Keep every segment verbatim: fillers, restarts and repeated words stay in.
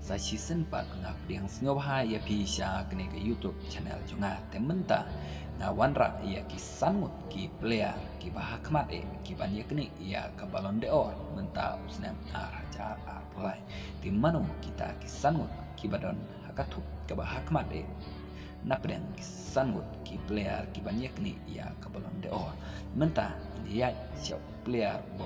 Sa shisien pat nga pdiang sngewbha ïa phi sha kane ka YouTube channel jong nga. Te mynta nga wanrah ïa ki san ngut ki player kiba hakhmat eh ki ban ïa knieh ïa ka Ballon d'Or mynta u snem ar hajar arphew lai. Te mano kita ki san ngut kiba don ha ka thup kaba hakhmat eh? Na pdeng ki san ngut ki player kiban ïa knieh ïa ka Ballon d'Or, mynta ngin ïa sha u player ba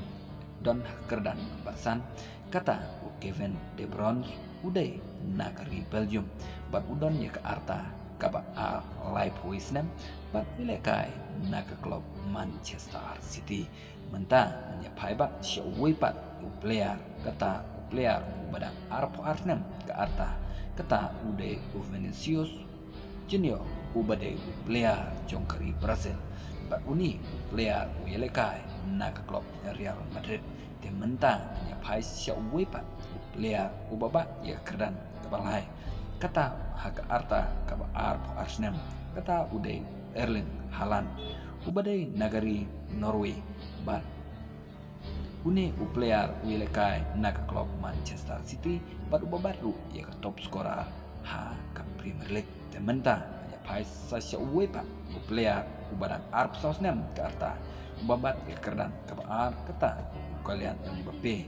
don ha ka kyrdan ba san, kata u Kevin De Bruyne, u dei na ka ri Belgium bad u don ïa ka rta kaba ar laiphew snem bad u lehkai na ka klub Manchester City. Mynta ngin ïa phai bad sha uwei pat u player, kata u player uba dang arphew ar snem ka rta, kata u dei u Vinicius Junior, uba dei u player jong ka ri Brazil. Bad une u player u ïalehkai na ka klub Real Madrid. Te mynta ngin ïa phai sha uwei pat u player uba bat ïa ka kyrdan kaba lai, kata ha ka rta kaba arphew ar snem, kata u dei Erling Haaland, uba dei na ka ri Norway. Bad une u player u ïalehkai na ka klub Manchester City bad uba bat ruh ïa ka top scorer ha ka Premier League. Te mynta ngin ïa phai sa sha uwei pat u player uba dang arphew saw snem ka rta, uba bat ïa ka kyrdan kaba ar, kata u Kylian Mbappe,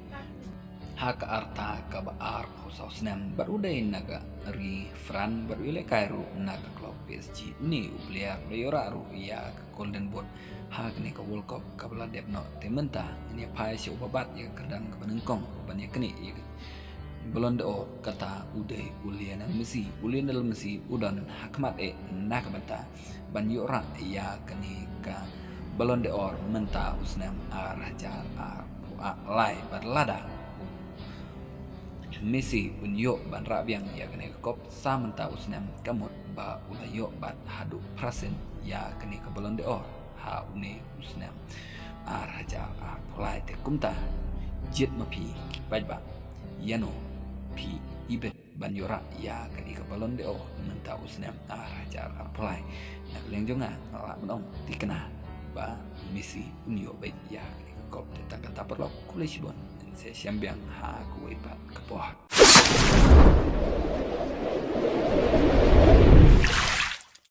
ha ka rta kaba arphew saw snem bad u dei na ka ri France bad u ïalehkai ruh na ka klub P S G. Une u player u la ïoh rah ruh ïa ka Golden Boot ha kane ka World Cup kaba la dep noh. Te mynta ngin ïa phai sha uba bat ïa ka kyrdan kaba nyngkong uban ïa knieh ïa ka Ballon d'Or, kata u dei u Lionel Messi. U Lionel Messi u don hakhmat eh na ka bynta ban ïoh rah ïa kane ka Ballon d'Or mynta u snem ar hajar arphew lai. Bad lada u Messi un ïoh ban rah biang ïa kane ka kop sa mynta u snem, ka mut ba u la ïoh bat haduh phra sien ïa kane ka Ballon d'Or ha une u snem ar hajar arphew lai. Te kumta, jied ma phi ki paidbah, ïano phi ibit ban ïoh rah ïa kane ka Ballon d'Or mynta u snem ar hajar arphew lai? Na ka liang jong nga, nga lah ban ong, thikna ba Messi un ïoh beit ïa kane ka kop. Te tang kata paralok, khublei shibun, ngin sa ïashem biang ha kawei pat ka por.